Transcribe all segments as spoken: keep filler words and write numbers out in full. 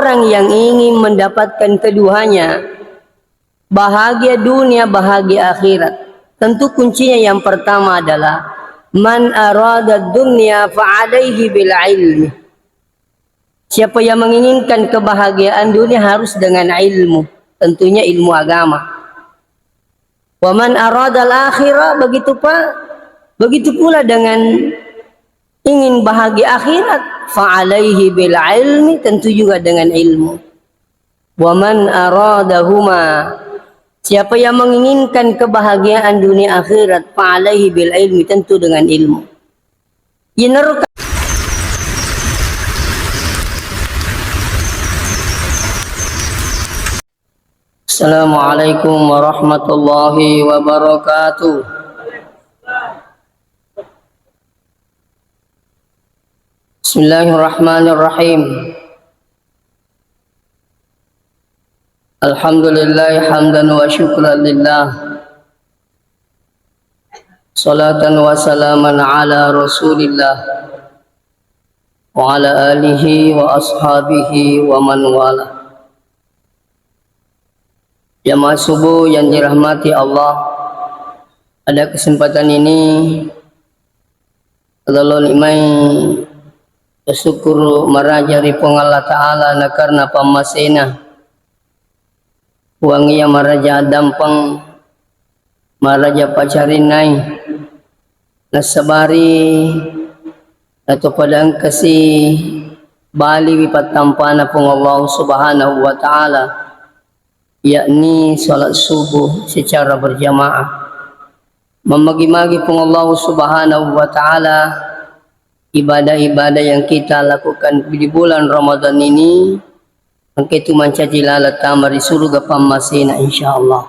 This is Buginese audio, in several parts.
Orang yang ingin mendapatkan keduanya, bahagia dunia, bahagia akhirat, tentu kuncinya yang pertama adalah man arada dunya fa alaihi bil ilmi. Siapa yang menginginkan kebahagiaan dunia harus dengan ilmu, tentunya ilmu agama. Wa man aradal akhirah, begitu pa-, begitu pula dengan ingin bahagia akhirat, fa alaihi bil ilmi, tentu juga dengan ilmu. Wa man aradahuma, siapa yang menginginkan kebahagiaan dunia akhirat, fa alaihi bil ilmi, tentu dengan ilmu. Yenaro ka- Assalamualaikum warahmatullahi wabarakatuh. Bismillahirrahmanirrahim. Alhamdulillah hamdan wa syukran lillah. Salatan wa salaman ala Rasulillah wa ala alihi wa ashabihi wa man wala. Jamaah subuh yang dirahmati Allah, pada kesempatan ini, lalu nikmai bersyukur maraja ri Puang Allah Ta'ala na karena pammasena. Puang iya maraja addampeng, maraja pacarinnai, nassabari, atau pada engkasi baliwi pattampana Puang Allah Subhanahu wa Ta'ala, yakni salat subuh secara berjamaah. Memagi-magi Puang Allah Subhanahu wa Ta'ala, ibadah-ibadah yang kita lakukan di bulan Ramadan ini, engka itu mancaji laleng tama ri surga pammasena, insyaallah.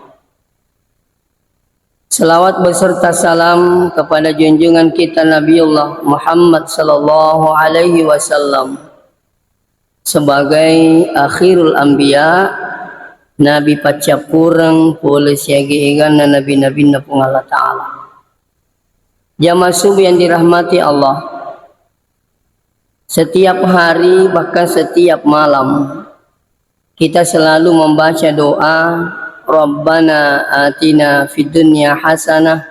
Selawat beserta salam kepada junjungan kita Nabiullah Muhammad sallallahu alaihi wasallam sebagai akhirul anbiya, nabi paccappureng pole siaga eganna nabi-nabinna Puang Allah Ta'ala. Jamaah subuh yang dirahmati Allah, setiap hari, bahkan setiap malam, kita selalu membaca doa, "Rabbana atina fid dunya hasanah,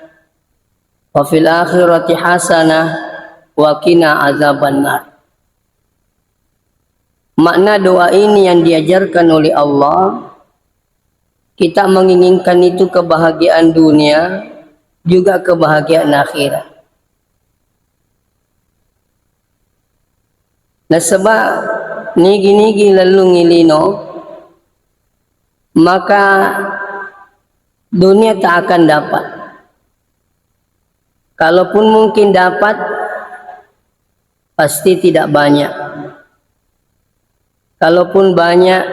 wa fil akhirati hasanah, wa qina azabannar." Makna doa ini yang diajarkan oleh Allah, kita menginginkan itu kebahagiaan dunia, juga kebahagiaan akhirat. Nasaba nigi-nigi lellungngi lino, maka dunia tak akan dapat. Kalaupun mungkin dapat, pasti tidak banyak. Kalaupun banyak,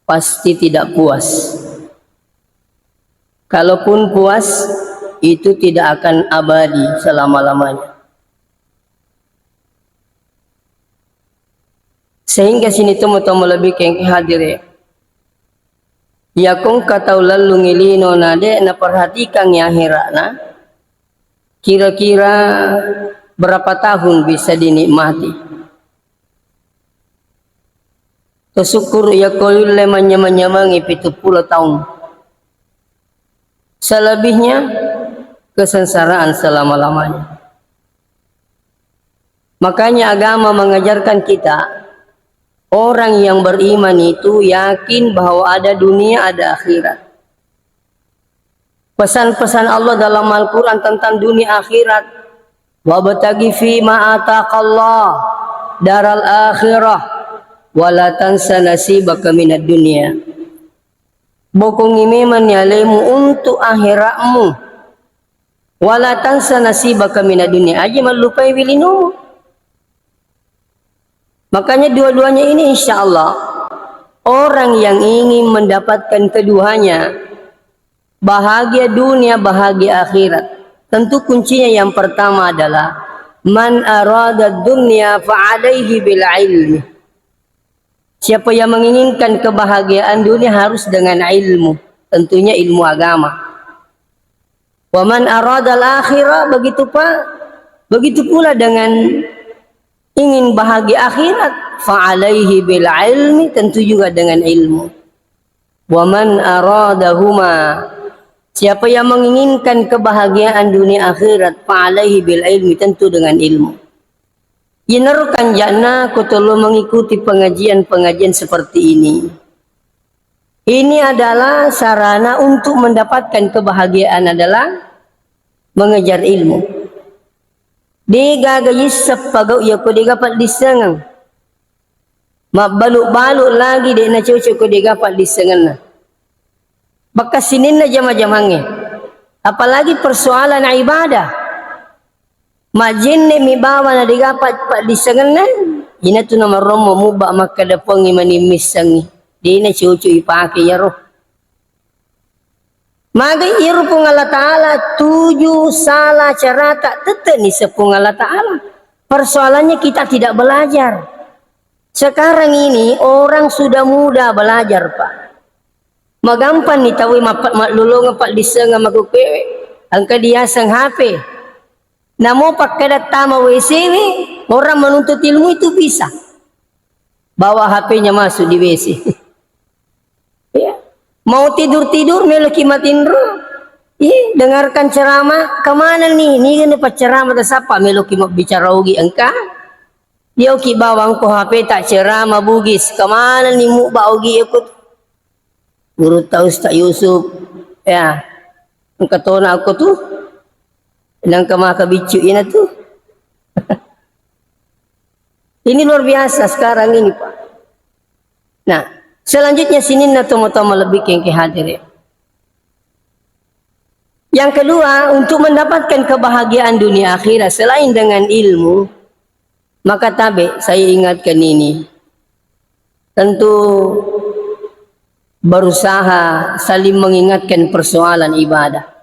pasti tidak puas. Kalaupun puas, itu tidak akan abadi selama-lamanya. Sehingga sini temu-temu lebih keng hadire. Yakung katau lellungngi lino na de' naperhatikangngi akhira'na, kira-kira berapa tahun bisa dinikmati? Tasyukkuru yakko yulle manyameng-nyamengngi pitu pulo taung. Selebihnya kesengsaraan selama-lamanya. Makanya agama mengajarkan kita, orang yang beriman itu yakin bahwa ada dunia, ada akhirat. Pesan-pesan Allah dalam Al-Quran tentang dunia akhirat, "Wabtaghi fima ataqallah daral akhirah, wala tansa nasibaka minad dunya." Bokongngi memanni alemu untuk akhiratmu. Wala tansa nasibaka minad dunya. Aja mallupai wilinu. Makanya dua-duanya ini insya Allah orang yang ingin mendapatkan keduanya, bahagia dunia, bahagia akhirat, tentu kuncinya yang pertama adalah man arada dunya fa alaihi bil ilmi. Siapa yang menginginkan kebahagiaan dunia harus dengan ilmu, tentunya ilmu agama. Wa man aradal akhirah, begitu pa-, begitu pula dengan Ingin bahagia akhirat, fa alaihi bil ilmi, tentu juga dengan ilmu. Wa man aradahuma, siapa yang menginginkan kebahagiaan dunia akhirat, fa alaihi bil ilmi, tentu dengan ilmu. Yenaro kanjana ko tolo mengikuti pengajian-pengajian seperti ini. Ini adalah sarana untuk mendapatkan kebahagiaan adalah mengejar ilmu. Degaga yisseng pagau iya ko dega paddissengeng. Mabbalu-balu lagi de' nacocok ko dega paddissengenna. Bakka sininna jama-jamangnge. Apalagi persoalan ibadah. Majjenne mi bawa na dega pa-, paddissengenna, inatu namarommo mubba makkeda pongi mani missengi. De' nacocok ipake iyaro. Magai iyaro Puang Allah Ta'ala tuju salah carata, tette' nisseng Puang Allah Ta'ala. Persoalannya kita tidak belajar. Sekarang ini orang sudah mudah belajar, Pak. Magampang ni tauwe mappa-, mallolongeng paddissengeng makkukkuewe. Engka diaseng H P. Namo pakkeda tama W C we, orang menuntut ilmu itu bisa. Bawa H P-nya masuk di W C. Ya. Mau tidur-tidur, meloki matinro. Ih, dengarkan ceramah, kemana nih? Ini kan pacceramah tasappa, meloki mabbicara ogi engka. Yoki bawang ko H P ta ceramah Bugis, kemana nih mubba ogi aku? Guru ta Ustaz Yusuf, ya. Engka tona aku tuh. Nangka maka biccu ina tuh. Ini luar biasa sekarang ini, Pak. Nah, selanjutnya sininna tomatoa malebbi kengke hadir ya. Yang kedua, untuk mendapatkan kebahagiaan dunia akhirat selain dengan ilmu, maka tabe saya ingatkan ini. Tentu berusaha saling mengingatkan persoalan ibadah.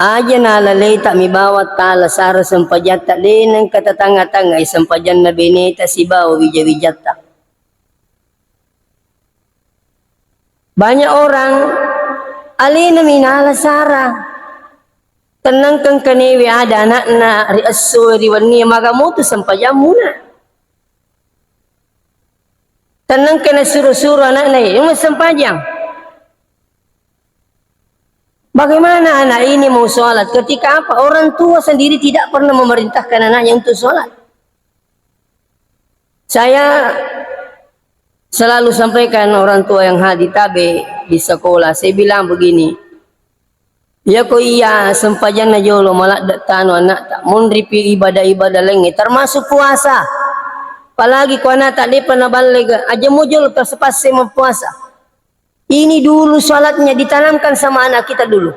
Aja nala leta mi bawang tala sara sempajatta, de' nengka tatangnga-tangngai sempajanna beneta sibawa wija-wijatta. Banyak orang alena mi nala sara. Tennangkeng kanewe ada anakna ri esso ri wenni, maga motu sempajammuna. Tennangkeng nasuro-suro anakna, eh, sempajang. Bagaimana anak ini mau sholat ketika apa? Orang tua sendiri tidak pernah memerintahkan anaknya untuk sholat. Saya selalu sampaikan orang tua yang hadir tabe di sekolah, saya bilang begini, iya ko iya sempajanna jolo maladde tanu anakta, monripi ibadah-ibadah lainnya, termasuk puasa. Apalagi ko anakta depa naballega, aja mo jolo passe-passe mappuasa. Ini dulu sholatnya ditanamkan sama anak kita dulu.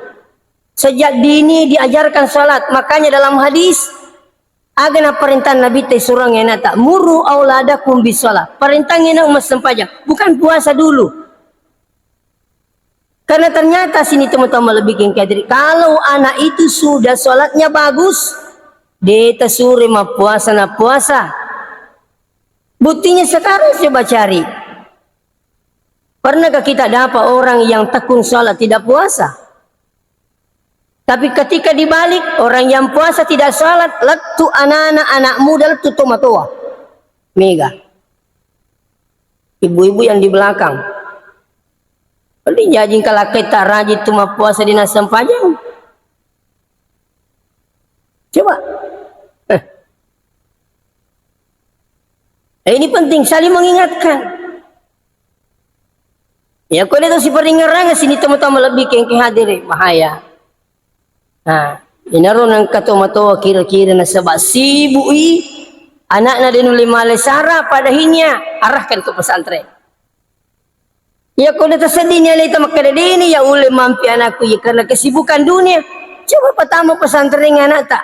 Sejak dini diajarkan sholat. Makanya dalam hadis, aga na parentah Nabi te surang enata, "Muru auladakum bis sholat." Parentah ena umma sempajang, bukan puasa dulu. Karena ternyata sini teman-teman lebih kengkadiri. Kalau anak itu sudah sholatnya bagus, de tasure mappuasa na puasa. Buktinya sekarang coba cari. Pernahkah kita dapat orang yang tekun sholat tidak puasa? Tapi ketika dibalik, orang yang puasa tidak sholat, lettu anak-anak, anak muda lettu tomatoa. Mega. Ibu-ibu yang di belakang. Jadi jajing kalau kita rajin tu mappuasa di nasempajang. Coba. Eh. Eh, ini penting, saling mengingatkan. Ya, ko de to siparingerang sini teman-teman lebih kengke hadir, bahaya. Nah, inaro nangka tomatoa kira-kira nasaba sibuk i anakna de nulle male sara, padahinya arahkan ke pesantren. Ya, ko de to sedih ni aleta makkeda dini ya ulle mampi anakku ya karena kesibukan dunia. Coba patama pesantren anakta.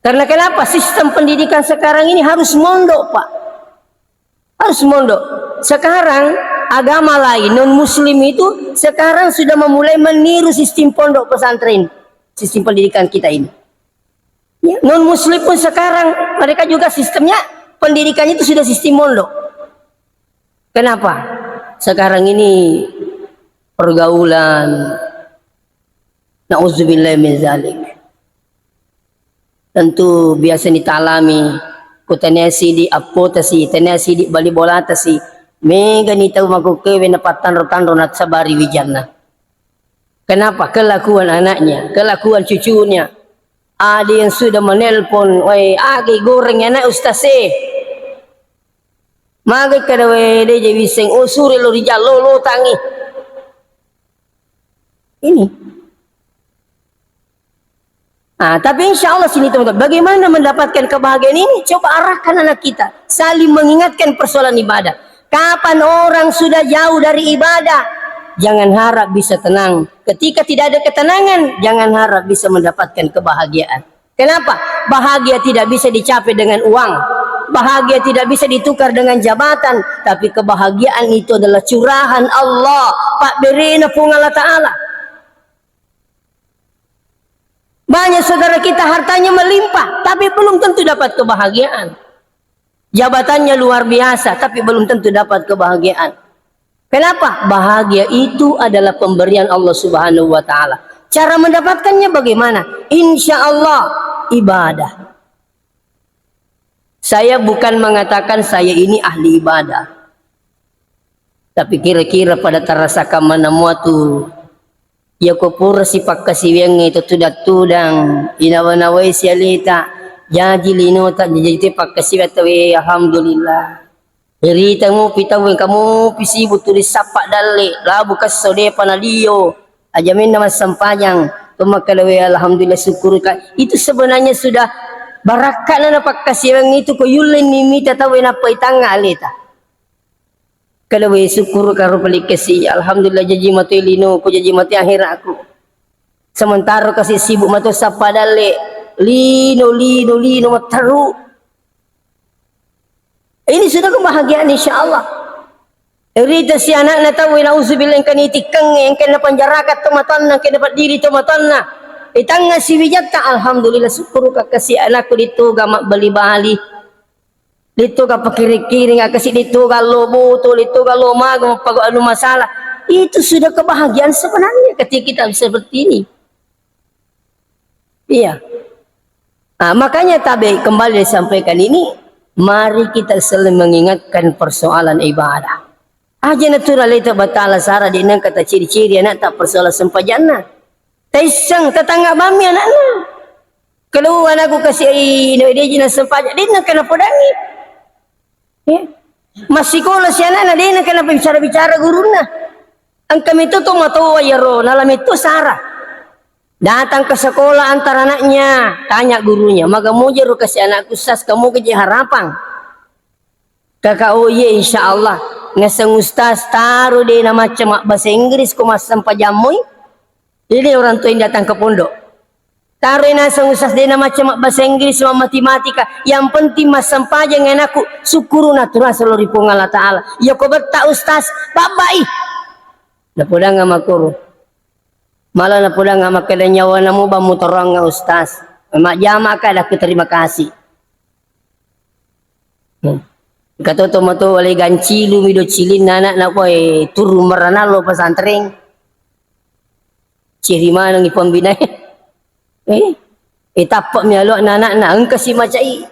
Karena kenapa? Sistem pendidikan sekarang ini harus mondok, Pak. Harus mondok. Sekarang agama lain, non muslim itu sekarang sudah memulai meniru sistem pondok pesantren, sistem pendidikan kita ini. Ya, non muslim pun sekarang mereka juga sistemnya pendidikannya itu sudah sistem mondok. Kenapa? Sekarang ini pergaulan, nauzubillah min zalik. Tentu biasa ni talami, ko tania sidi appotasi, tania sidi bali bolatasi, megani tau makukkewe napattanro-tanro nasabari wijanna. Kenapa? Kelakuan anaknya, kelakuan cucunya. Ada yang sudah menelpon, "Wai, agi goreng anak ustaz e. Magai kada we de je wiseng, oh, sure lo rijal, lo, lo tangi." Ini. Ah, tapi insya Allah sini teman-teman, bagaimana mendapatkan kebahagiaan ini? Coba arahkan anak kita, saling mengingatkan persoalan ibadah. Kapan orang sudah jauh dari ibadah, jangan harap bisa tenang. Ketika tidak ada ketenangan, jangan harap bisa mendapatkan kebahagiaan. Kenapa? Bahagia tidak bisa dicapai dengan uang. Bahagia tidak bisa ditukar dengan jabatan. Tapi kebahagiaan itu adalah curahan Allah. Pabberena Puang Allah Ta'ala. Banyak saudara kita hartanya melimpah, tapi belum tentu dapat kebahagiaan. Jabatannya luar biasa, tapi belum tentu dapat kebahagiaan. Kenapa? Bahagia itu adalah pemberian Allah Subhanahu wa Ta'ala. Cara mendapatkannya bagaimana? Insya Allah, ibadah. Saya bukan mengatakan saya ini ahli ibadah. Tapi kira-kira pada tarasakan mana mua tu, iya ko pura sipakkasiwiangnge itu tudang-tudang, inawa-nawai sialeta, jaji linota, jaji te pakkasiwiang tauwe, alhamdulillah. Irita mupi tauwe, kamupi sibuk tuli sappa dalle, labu kesso depa nalio, aja menna massempajang, to makkeda we, alhamdulillah, syukur ka. Itu sebenarnya sudah barakkana na pakkasiwiang itu ko yulle ni mita tauwe nappa itangnga aleta. Kada we, syukur karo palikkasi, alhamdulillah, jaji mate lino ko, jaji mate akhiratku. Sementara kasi sibuk mate sappa dalle, lino, lino, lino, matteru. Ini sudah kebahagiaan, insya Allah. Rita si anakna tau, nauzubillah, engka ni tikkengnge, engka na panjaraka to matanna, engka na paddiri to matanna. Itangnga siwijatta, alhamdulillah, syukur ka kasi anakku, dittoga mabbali-bali. Dittoga pakiring-kiring, kasi dittoga lo boto, dittoga lo maga, mappago anu masalah. Itu sudah kebahagiaan sebenarnya ketika kita seperti ini. Iya. Ah, makanya tabe kembali disampaikan ini, mari kita selalu mengingatkan persoalan ibadah. Aja natura leta batala sara de nengka taciri-ciri anak tak persoalan sempajanna. Taisseng tatangga bammi anakna. Kalau anakku kasih ai no deji na sempaja, de nengka napodangi. Ya. Massikola si anakna, de nengka napabicara-bicara gurunna. Engka metto to matoa iyaro, nala metto sara. Datang ke sekolah antar anaknya, tanya gurunya, "Maga mojaro kasi anakku, Ustaz, kamu keje harapang?" Kaka, "Oh iya, insya Allah." Ngaseng ustaz, taro de namacca mabbasa Inggris ko massempajammoi. Ini orang tua yang datang ke pondok. Taroi naseng ustaz, de namacca mabbasa Inggris, mammatematika, yang penting massempajang anakku, sukkuru naturasa lao ri Puang Allah Ta'ala. Iya ko betta ustaz, babbai. Napodang makkoro. Malah napodang makkeda, nyawana mu bang mutoroang ustaz. Majjama ka, dakku terima kasih. Hmm. Engka to tomatoa wale gancilu mi do cilinna anakna, boe, turu merana lo pesantren. Ciri maneng i pembinae. Eh, eh, tappa mi aloanna anakna, engka si macai.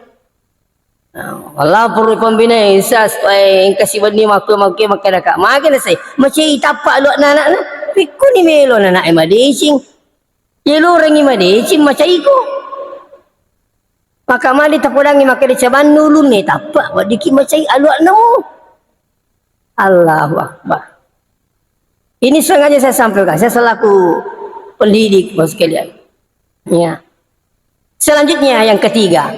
Ah, wallaporo i pembinae, sas, eh, engka si benni makkue-makkue makkedaka, mage nasai, macai tappa aloanna anakna, pikkuni melo anakna e madeceng. Yelorengngi madeceng macaiko. Maka mali tapodangngi makkeda cabannu ulunna tappa, weddikki macai aloanna mu. Allahu Akbar. Ini sengaja saya sampaikan, saya selaku pendidik, Bapak sekalian. Ya. Selanjutnya, yang ketiga,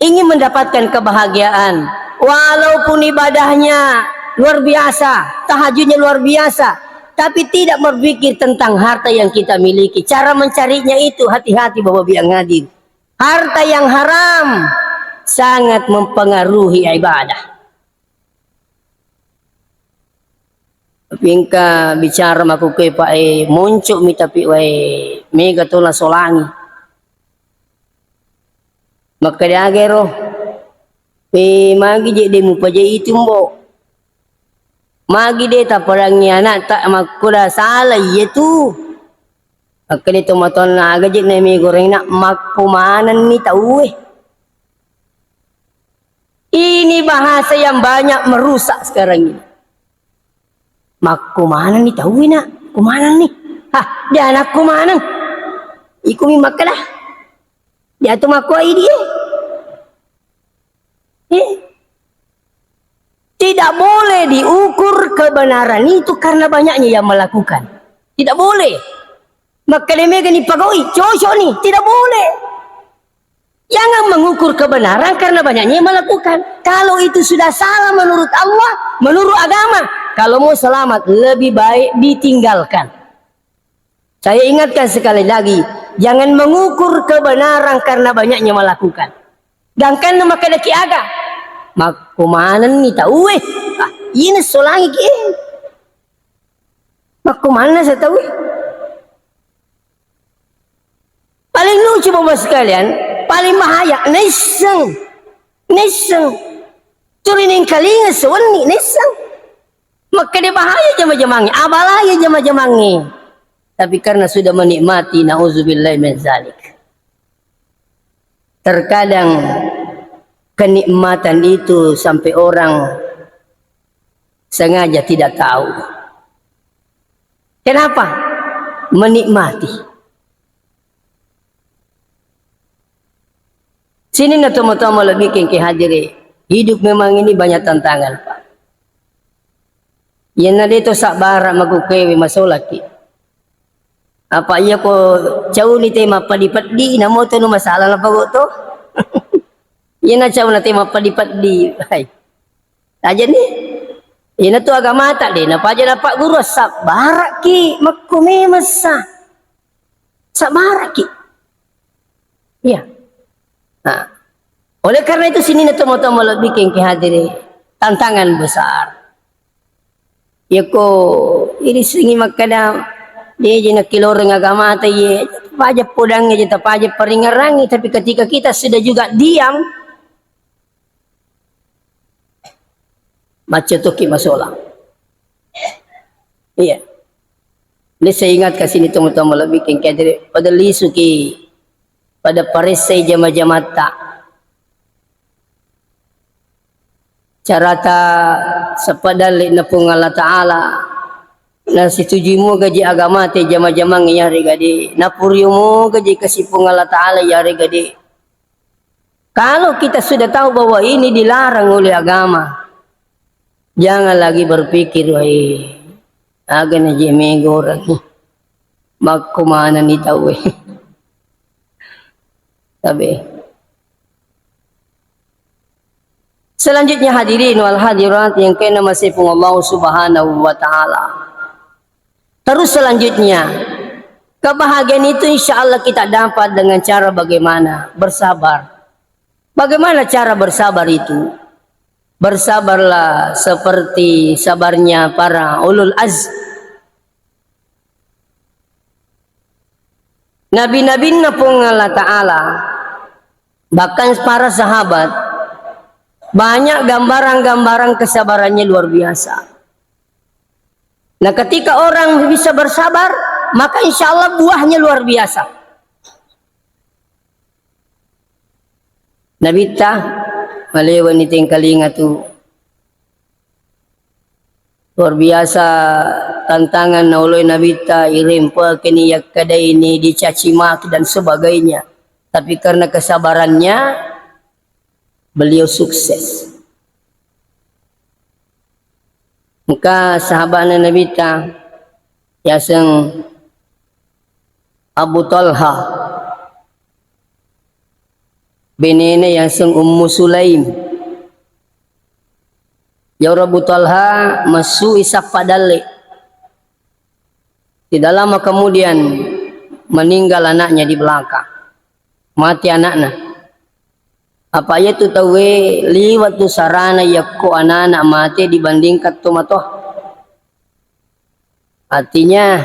ingin mendapatkan kebahagiaan, walaupun ibadahnya luar biasa, tahajudnya luar biasa, tapi tidak berpikir tentang harta yang kita miliki. Cara mencarinya itu, hati-hati, Bapak Ibu yang hadir. Harta yang haram sangat mempengaruhi ibadah. Tapi engka bicara makkukue, Pak, eh, monco'mi tapi, wae, mega to nasolangi. Makkeda aga ero, eh, magi je de mupajai itu, Mbo? Magi de tapadangngi anakta makkuda sala iya tu? Makkeda tomatoanna, "Aga je' na mi goreng, Nak, makkumanenni tauwe?" Ini bahasa yang banyak merusak sekarang ini. "Makkumanenni tauwe, Nak? Kumanenni?" Hah, de' anakku maneng. Iko mi makkeda. De' atu makkuai die. Eh? Tidak boleh diukur kebenaran itu karena banyaknya yang melakukan. Tidak boleh. Makkeda mega ni pagau'i, cocok ni. Tidak boleh. Jangan mengukur kebenaran karena banyaknya yang melakukan. Kalau itu sudah salah menurut Allah, menurut agama, kalau mau selamat, lebih baik ditinggalkan. Saya ingatkan sekali lagi, jangan mengukur kebenaran karena banyaknya melakukan. Gangkanna makkedaki aga, "Makkumanenni tauwe?" Ah, iyana solangi ki. Makkumanenna sa tauwe? Paling lucu, Bapak sekalian, paling bahaya, naisseng. Naisseng. Turi nengkalinga sewenni, naisseng. Makkeda bahaya jama-jamangnge, abalaya jama-jamangnge. Tapi karena sudah menikmati, nauzubillah min zalik. Terkadang kenikmatan itu sampai orang sengaja tidak tahu. Kenapa? Menikmati. Sininna tomatoa malebbiku engkae hadiri, hidup memang ini banyak tantangan, Pak. Iyanna de' to sabbara' makkukewe masolaki. Apa iya ko cauni te mappadi-peddi, namo to nu masalah napago to? Iyana cauna te mappadi-peddi. Hai. Aja ni. Iyana tu agamata de' napaja napagguru, sabbara'ki, makku memessa. Sabbara'ki. Iya. Nah, oleh karena itu sininna tomatoa malebbiku engkae hadiri, tantangan besar. Yako irisengngi makkeda, de' je nakkiloreng agamata iye, paja podangnge je, tapaja paringngerangngi, tapi ketika kita sudah juga diam, macca tokki masolang. Iya. Ini saya ingat kasih ini tomatoa malebbiku engkae hadiri, pada lisuki, pada paressai jama-jamatta. Carata sappadalle'na Puang Allah Ta'ala, nasitujui moga je agamata jama-jamang iyarega de', napurio moga je kasi Puang Allah Ta'ala iyarega de'. Kalau kita sudah tahu bahwa ini dilarang oleh agama, jangan lagi berpikir, "Wai, aga na je megoreng, makkumanenni tauwe." Tabe. Selanjutnya hadirin wal hadirat yang kena masih Puang Allah Subhanahu wa Ta'ala. Terus selanjutnya, kebahagiaan itu insya Allah kita dapat dengan cara bagaimana? Bersabar. Bagaimana cara bersabar itu? Bersabarlah seperti sabarnya para ulul azm. Nabi-nabinna Puang Allah Ta'ala, bahkan para sahabat, banyak gambaran-gambaran kesabarannya luar biasa. Nah, ketika orang bisa bersabar, maka insya Allah buahnya luar biasa. Nabitta, malewa ni tengkalinga tu. Luar biasa tantangan naoloi Nabitta, irempekeni, yakkadaini, dicaci maki dan sebagainya. Tapi karena kesabarannya, beliau sukses. Engka sahabatna Nabitta, yaseng Abu Talha, benena yaseng Ummu Sulaim. Yaro Abu Talha messui sappa dalle. Tidak lama kemudian meninggal anaknya di belakang. Mati anakna. Apa iya tu tauwe liwat tu sarana yakko anana mate dibandingkan tomatoa. Artinya,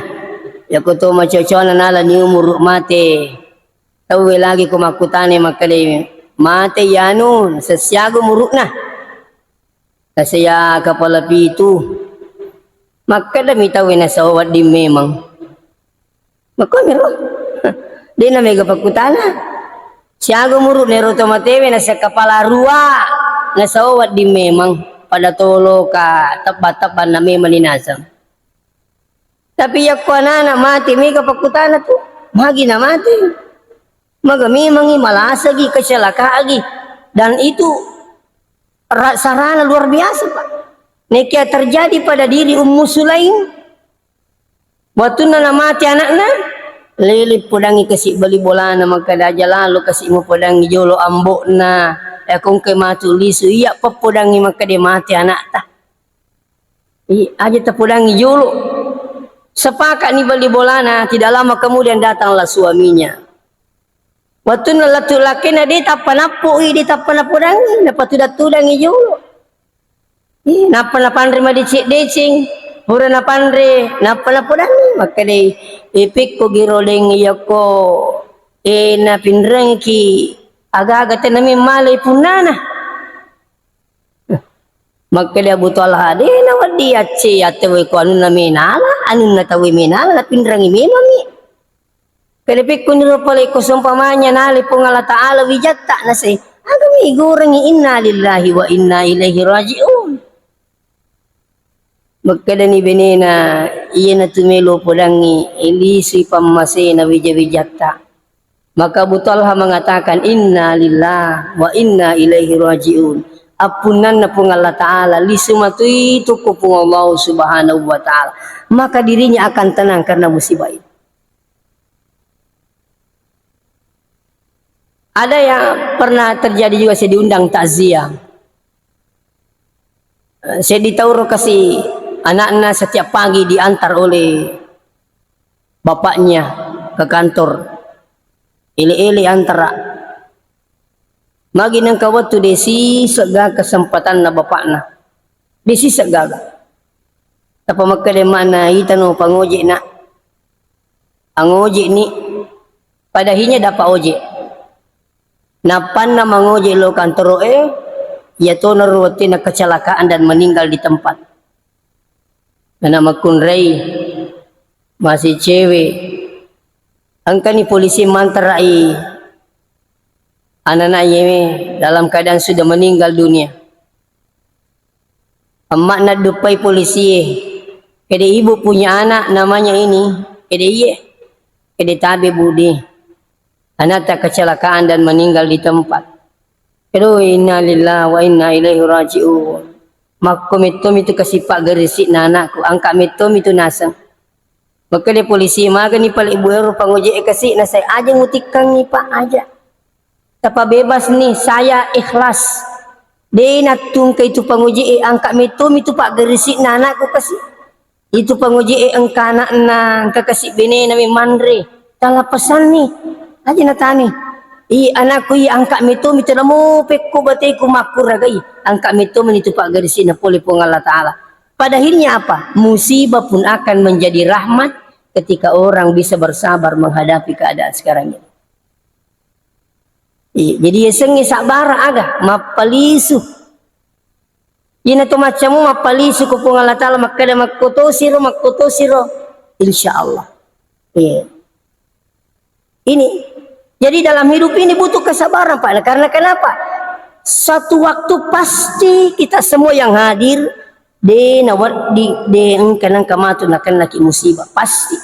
yakko to macocoana nalani umuru mate, tauwe lagi ko makkutana makkeda, "Mate yanu, sessiaga umuruna?" Nasaya kepala pitu. Makkedami tauwe, "Nasawa wedding memang." Makkoniro. De'na mega pakkutana. Siaga muru nero to matewe nasa kapala rua, nasa wedding memang pada toloka tebba-tebbanna memang ninaseng. Tapi yakko anana mate mega pakkutana tu, magi na mate. Maga memangi malasagi kecelakaagi. Dan itu ra-, sarana luar biasa, Pak. Nekia terjadi pada diri Ummu Sulaim, wattunna namate anakna, lele podangi kasi bali bolana, makkeda aja lalo kasi mupodangi jolo ambo'na, e, kongke matu lisu, iya pappodangi makkeda mate anakta. I, aja tapodangi jolo. Sepakat ni bali bolana, tidak lama kemudian datanglah suaminya. Wattunna lettu lakkena de tappa nappo'i, de tappa napodangi, napatuda-tudangi jolo. Ih, nappa napanre madeceng-deceng, pura napanre, nappa napodangi, makkedai, "Eh, pekko giro deng iyakko, eh, napinrengki aga-aga tenna memmalai punnana." Makkeda Abu Talha, "De nawedding yacce yatteweko anunna menala, anunna tauwe menala, napinrengi memammi." Kede pekkuniro pale ko seumpamanya nale Puang Allah Ta'ala wijatta, nasai, agami gorengi inna lillahi wa inna ilaihi raji'un. Makkedani benena, iyanatu melo podangi, ilisui pammasena wija-wijatta. Maka Abu Talha mengatakan, "Inna lillah wa inna ilaihi raji'un." Appunnanna Puang Allah Ta'ala, lisu matui tu ko Puang Allah Subhanahu wa Ta'ala. Maka dirinya akan tenang karena musibah itu. Ada yang pernah terjadi juga, saya diundang takziah. Eh, saya ditaruh kasih anaknya setiap pagi diantar oleh bapaknya ke kantor. Ele-ele antara. Magi nengka wettu de sisegga kesempatanna bapakna. De sisegga. Tappa makkeda mana itano pangojek nak. Angojek ni. Pada akhirnya dapat ojek. Nappanna mangojek lo kantoro e, iya tonaro wettuina kecelakaan dan meninggal di tempat. Nana makkunrai, masih cewek. Engkani polisi mantarai anana iye dalam keadaan sudah meninggal dunia. Emmakna duppai polisie. Kede ibu punya anak namanya ini, kede iye. Kede tabe budi. Anakta kecelakaan dan meninggal di tempat. Aduh, innalillahi wa inna ilaihi raji'un. Makko mettomi tu kasipa gerisi na anakku, angka mettomi tu naseng. Makkeda polisi, "Magani pale ibu ero pangojek e kasi, nasai aja mutikkangi, Pak, aja. Tapa bebas nih, saya ikhlas. De nattungkai tu pangojek e, angka mettomi tu paggerisi na anakku kasi." Itu pangojek e engka anakna, engka kasi benena mi manre. Tala pesanni. Aja natani. I anakku i angka mettomi tu namo pekko bateku makkuragai. Angka mettomi ni tu paggerisi na pole Puang Allah Ta'ala. Pada akhirnya apa? Musibah pun akan menjadi rahmat ketika orang bisa bersabar menghadapi keadaan sekarang ini. Iya, jadi yasengnge sabbara aga, mappalisu. Iyana to maccamu mappalisu ko Puang Allah Ta'ala makkeda makkotosiro, makkotosiro. Insya Allah. Iya. Ini. Jadi dalam hidup ini butuh kesabaran, Pak. Karena kenapa? Satu waktu pasti kita semua yang hadir, de nawedding, de engka nengka matu nakennaki musibah. Pasti.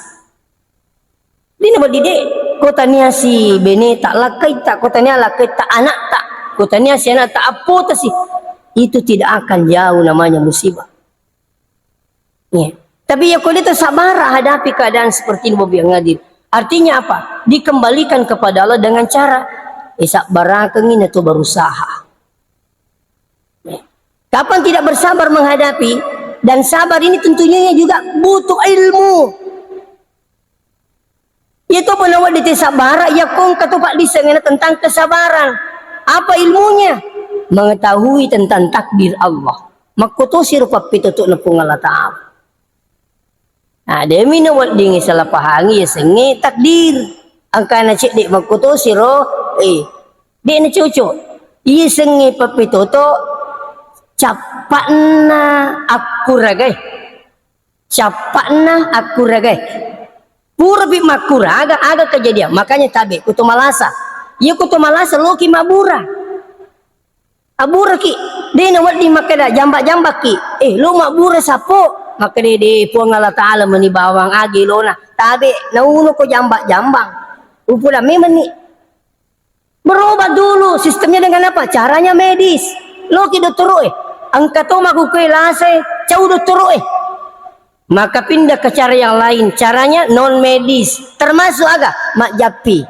Dina wedding de, ko tania si beneta, lakkaitta, ko tania lakkaitta anakta, ko tania si anakta appota si, itu tidak akan jauh namanya musibah. Ya. Tapi ya ko de to sabara hadapi keadaan seperti ini, Bobi yang hadir. Artinya apa? Dikembalikan kepada Allah dengan cara, eh, sabbarakengi na to berusaha. Ya. Kapan tidak bersabar menghadapi, dan sabar ini tentunya juga butuh ilmu. Iya to pun nawedding te sabbara, iya ko engka to paddissengenna tentang kesabaran. Apa ilmunya? Mengetahui tentang takdir Allah. Makkotosiro pappitotona Puang Allah Ta'ala. Nah, demi nawedding salah pahangi yasengnge takdir. Angkana cedde makkotosiro, eh, de na cocok. Iya sengnge pappitoto cappa'na akkuragai. Cappa'na akkuragai. Purapi makkura aga, aga kejadian, makanya tabe' ko to malasa. Iya ko to malasa loki mabbura. Abburaki, de' nawedding makkeda jamba-jambaki. Eh, lo mabbura sappo, makkeda de' Puang Allah Ta'ala meni bawang agi lona. Tabe' nauno ko jamba-jambang. Upuda memenni. Berobat dulu, sistemnya dengan apa? Caranya medis. Loki dottoro e. Engka to makkukue lasa e, cau dottoro e. Maka pindah ke cara yang lain. Caranya non medis. Termasuk aga? Majjappi.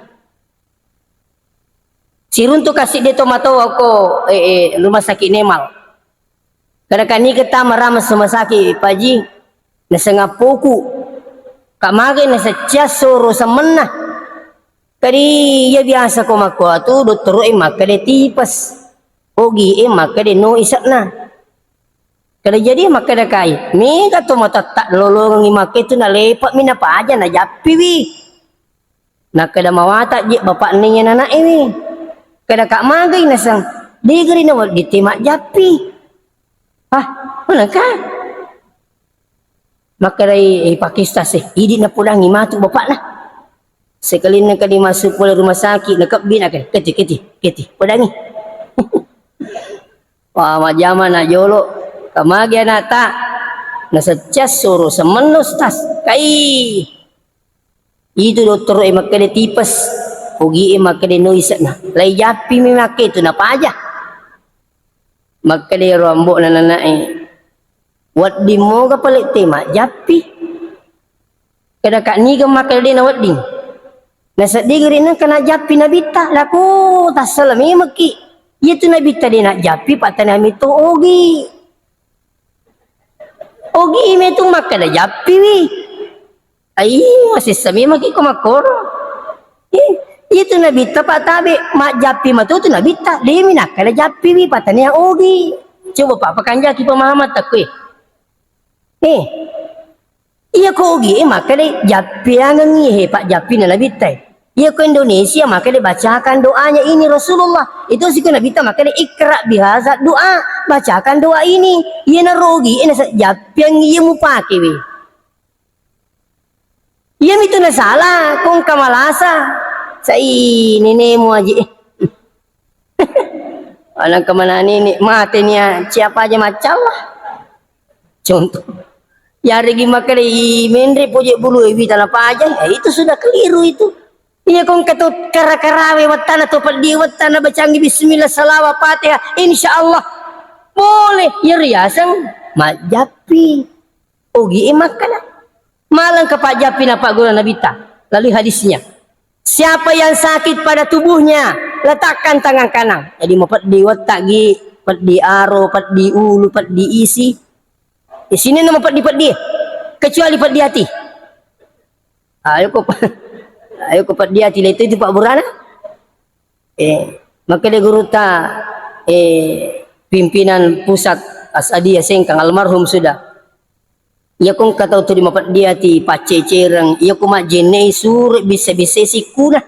Siruntu kasi de' to matoa ko, eh, eh, rumah sakit Nemal. Kada kani kita maramas rumah sakit, Pak Ji. Nasengappoku. Kak mage naseccia soro semenna. Kadi iya biasa ko makkuatu dottoro e makkeda tipes. Ogi e makkeda no isekna. Kada jadi makkeda kai, mega to matetta lolongengi makke tu nalepa mi napaja najappiwi. Nakkeda mawata je bapakna iya nanaewi. Kada kak magai naseng, degeri nawedding te majjappi. Ah, manengka? Makkedai, eh, Pakistan se, idi napudangi matu bapakna. Sekalinna kadi masuk pole rumah sakit, nakebbi na keti, keti, keti, podangi. Wah, majjama na jolo. Kamagi anakta? Nasecca soro semenno stas. Kai. Itu dottoro e makkeda tipes. Ogi e makkeda no isekna. Lai jappi mi makke tu napaja. Makkeda ero ambo na nanae. Wedding moga pale te majjappi. Kada kak niga makkeda de' nawedding. Nasedding ri nengka najappi nabitta, lako tassala memekki. Iya tu nabitta de' najappi, pattana metto ogi. Ogi metu makkeda jappiwi. Ai, masessa memekki ko makkoro. Eh, iya tu nabitta, Pak, tabe majjappi matu tu nabitta. De' mi nakkeda jappiwi, pattana ogi. Coba, Pak, pakanjaki pemahaman takkue. Eh, Iya ko ogi e makkeda jappiangengngi he pajjappina nabitta e. Iya ko Indonesia makkeda bacakan doanya ini Rasulullah. Itu siko nabitta makkeda ikra bihaza doa, bacakan doa ini. Iya naro ogi e nasa jappiangngi iya mupake we. Iya mitu nasala, kong kamalasa. Sai nenemu aji. Alang kemana nini mate nia siapa aja macalla. Contoh. Yaregi makkeda i menre poje bulu e wita napaja, ya itu sudah keliru itu. Iya kong keto kara-karawe wettana to peddi wettana bacangi bismillah salawat Fatihah, insya Allah boleh. Ya riaseng majjappi. Ogi e makkeda. Maleng ke pajjappi na pagguru Nabitta. Lalu hadisnya. Siapa yang sakit pada tubuhnya, letakkan tangan kanan. Jadi mapeddi wettagi, peddi aro, peddi ulu, peddi isi. Di sini nama peddi-peddi. Kecuali peddi hati. Ayo ko, ayo ko peddi hati itu, itu Pak Burana. Eh, makkeda gurutta, eh, pimpinan pusat Asadiyah Sengkang almarhum sudah. Iya ko engka tau tuli mapeddi ati, paccecereng, iya ko majjennei sure bissa-bissai sikkuna.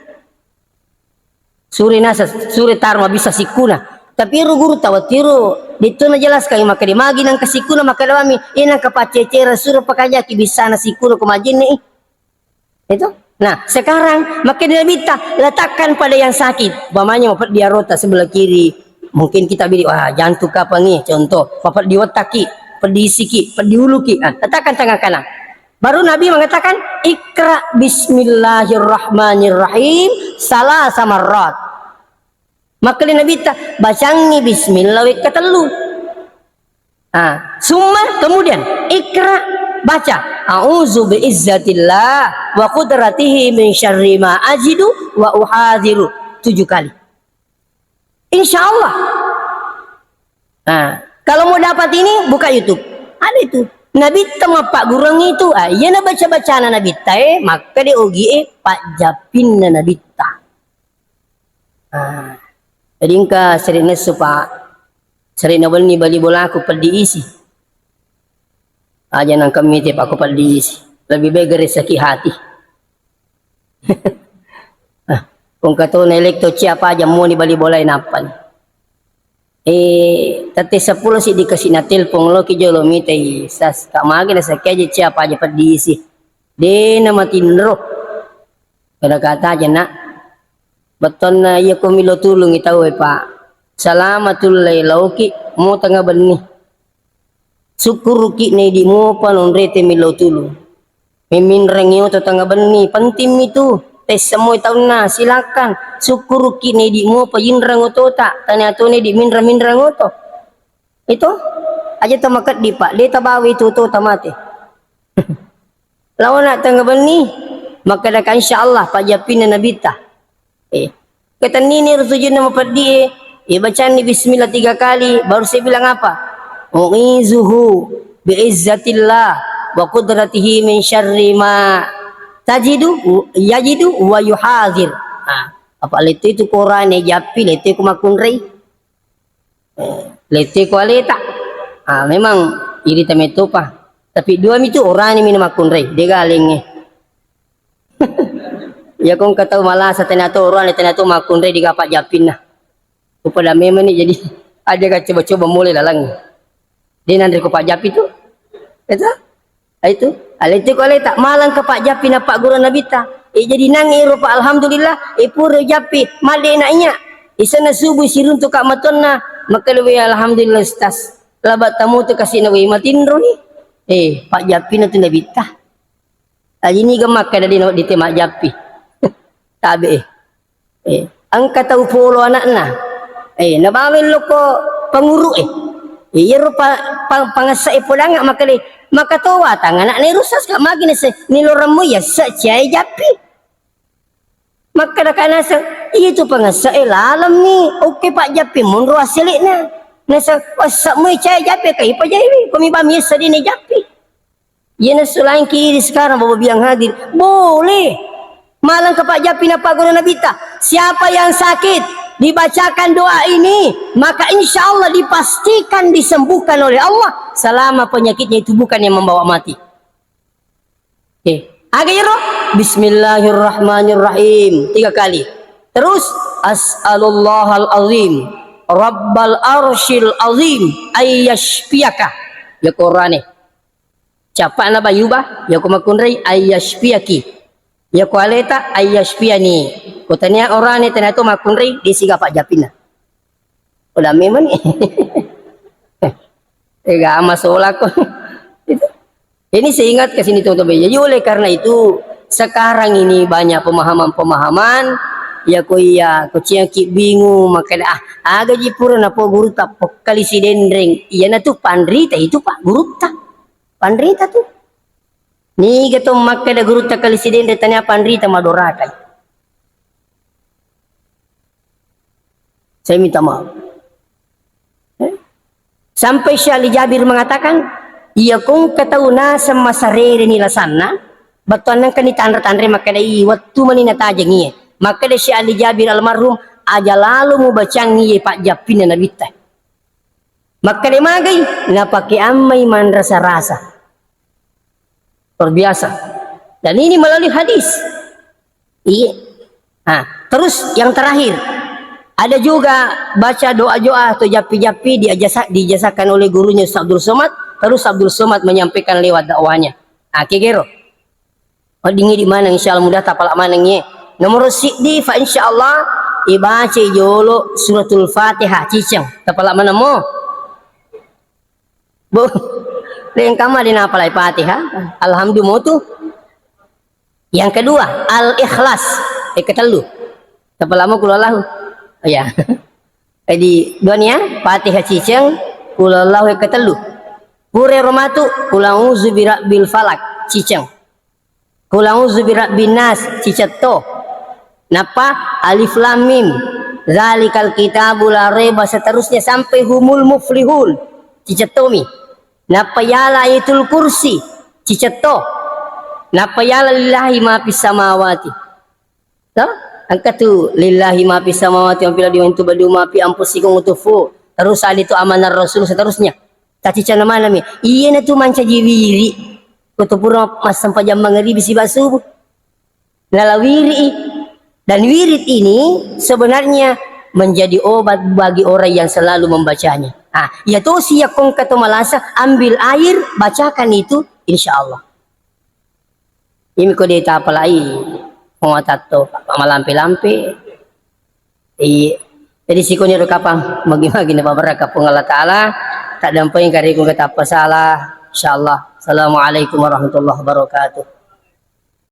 Sure nasa, sure taro mabissa sikkuna. Tapi ero gurutta wattiru, detto najelaskan makkeda magi nangka sikkuna, makkeda mami, eh, nangka paccecereng sure pakajaki bissana sikkuna ko majjennei. Itu. Nah, sekarang makkeda Nabitta, letakkan pada yang sakit. Umpamanya mapeddi arota sebelah kiri, mungkin kita bilang, wah, jantung kapangi, contoh, mapeddi wettaki, peddi isiki, peddi uluki. Ah, letakkan tangan kanan. Baru Nabi mengatakan, ikra bismillahirrahmanirrahim salah samarrat. Makkeda Nabitta, bacangi bismillah wekka tellu. Ah, summa, kemudian ikra, baca, a'udzu bi izzatillah wa qudratihi min syarri ma ajidu wa uhadiru, tujuh kali. Insya Allah. Nah, kalau mau dapat ini, buka YouTube. Ada itu. Nabitta mappagurung itu, ah, iya na baca-bacana Nabitta, eh, makkeda ogi, eh, pajjappinna Nabitta. Ah, jadi engka sering nesu, Pak. Sering nawenni bali bolaku peddi isi. Aja nangka mite, Pak, ko peddi isi. Lebih baik gare sakit hati. Ah, kong katona elekto cia paja moni bali bolai nappa ni. Eh, tette seppulo siddi kasi na telpon loki jolo mitai sas, kak magi na sakkaja cia paja peddi isi. De' namatinro. Kada kata aja, Nak. Bettuanna iya ko milo tulungngi tau e, Pak. Salamatul lai lauki mo tengnga benni. Sukkuruki naidi muapa nonrete millau tulung. Memminrengi oto tengnga benni, penting mi tu. Tessemmoi taunna, silakan. Sukkuruki naidi muapa yinreng otota, tania to naidi minreng-minreng oto. Itu aja tamakeddi, Pak. De' tabawa itu oto tamate. Laona tengnga benni, makkedaka, "Insya Allah, pajjappinna Nabitta." Eh, ketennini ro tujunna mapeddi e, eh, bacanni bismillah tiga kali, baru saya bilang apa? "U'izuhu bi'izzatillah wa qudratihi min syarri ma tajidu, yajidu wa yuhadir." Ah, apa lettu itu Qur'ane jappi, lettu ku makkunrai. Eh, lettu ko aleta. Ah, memang irita metopa. Tapi dua mitu orane mi namakkunrai, de' galengnge. Iya ko engka tau malasa tania to orane, tania to makkunrai, de' ga pajjappinna. Upada memang ni, jadi aja ga coba-coba mulai lalang. De' nanre ko pajjappi tu. Itu? Itu. Aleti ko aleta, malangka pajjappi na pagguru Nabitta. Eh, jadi nang ero pa, alhamdulillah, eh, pura jappi, madde' na iya. Isana subuh siruntu ka matonna, makkeda, "Weh, alhamdulillah, Ustaz. Laba tamu tu kasi na, weh, matinro ni." Eh, pajjappina tu Nabitta. Aji niga makkeda de' na wedding te majjappi. Tabe, eh. Eh, engka tau polo anakna. Eh, nabawa lokko panguru e. Eh, iyaro pa-, pa-, pangessa e podanga makkeda, "Maka to watang anakna ero sas ka magi nase niloremmu yassa ciae jappi." Makkeda ka naseng, "Iya tu pangessa e lalemmi, okke pajjappi monro asselekna." Naseng, "Wassa moi ciae jappi, kai pajaiwi, komi bami yassa dene jappi." Iya nasu lain kiri sekarang, Bapak Biang hadir. Boleh. Malang ke Pak Japi na Pak Guru Nabitta. Siapa yang sakit, dibacakan doa ini, maka insya Allah dipastikan disembuhkan oleh Allah selama penyakitnya itu bukan yang membawa mati. Oke. Aga iro? Bismillahirrahmanirrahim. Tiga kali. Terus, as'alullahal azim, rabbal arsyil azim, ayyashfiyaka. Ya Qur'ane. Capa'na bayuba, yako makkunrai, ayyashfiyaki. Yako aleta, ayyashfiyani. Ko tania orane, tania to makkunrai, desiga Pak Japina. Udah memang ni. Ega ama sola ko. Itu. Ini saya ingat ke sini, teman-teman. Jadi oleh karena itu, sekarang ini banyak pemahaman-pemahaman, ya ko iya, ko ciaki bingung, makanya, ah, aga ji pura napo guru tak pekali si dendreng. Iya na tu panrita itu, Pak, guru tak. Panrita tu. Niga to makkeda gurutta kali sidendre tania panrita madorakai. Saya minta maaf. Eh? Sampai Syekh Ali Jabir mengatakan, iya kong ketau naseng masarere ni lasanna, bettuanna engka ni tanre-tanre makkeda i wettu mani natajeng iye. Makkeda Syekh Ali Jabir almarhum, aja lalo mubacang iye pajjappinna nabitta. Makkeda magai, napake ammai manrasa-rasa. Luar biasa. Dan ini melalui hadis. Iya. Nah, terus yang terakhir, ada juga baca doa-doa atau jappi-jappi diajasa-, dijasakan oleh gurunya Ustaz Abdul Somad, terus Abdul Somad menyampaikan lewat dakwahnya. Nah, kegero. Weddingngi di maneng, insya Allah mudah tapala maneng ye. Nomor siddi, fa insya Allah, ibaca jolo suratul Fatihah, ciceng. Tapala maneng mo. Bu, lengkama di napalai Fatihah. Alhamdulillah tu. Yang kedua, Al-Ikhlas. Eh, ketellu. Tapalamo Qul Huwallahu. Oh, ya. Jadi, dua nia, Fatihah ciceng, Qul Huwallahu yang ketellu. Pure romatu, Qul A'udzu Birabbil Falak, ciceng. Qul A'udzu Birabbin Nas, cicetto. Nappa Alif Lam Mim, Dzalikal Kitabu La Raiba, seterusnya sampai Humul Muflihun, cicettomi. Nappa yala Ayatul Kursi, cicetto. Nappa yala Lillahi ma fis samawati. To? Engka tu, "Lillahi ma fis samawati wa fil ardi wa in tubdu ma fi anfusikum aw tukhfuhu." Terus ada itu Amanar Rasul, seterusnya. Tacicana manami. Iyana tu mancaji wiri. Ko tu pura massempajang mangaribi siba subuh. Nala wiri. Dan wirid ini sebenarnya menjadi obat bagi orang yang selalu membacanya. Ah, ya tosi ya kongka to malasa, ambil air, bacakan itu, insya Allah. Imi ko de' tapalai, mawatatto, malampe-lampe. Iya. Jadi sikoni ro kapang, magi-magi na pabarakka Puang Allah Ta'ala, taddampeng kariku kata pasala, insyaallah. Assalamualaikum warahmatullahi wabarakatuh.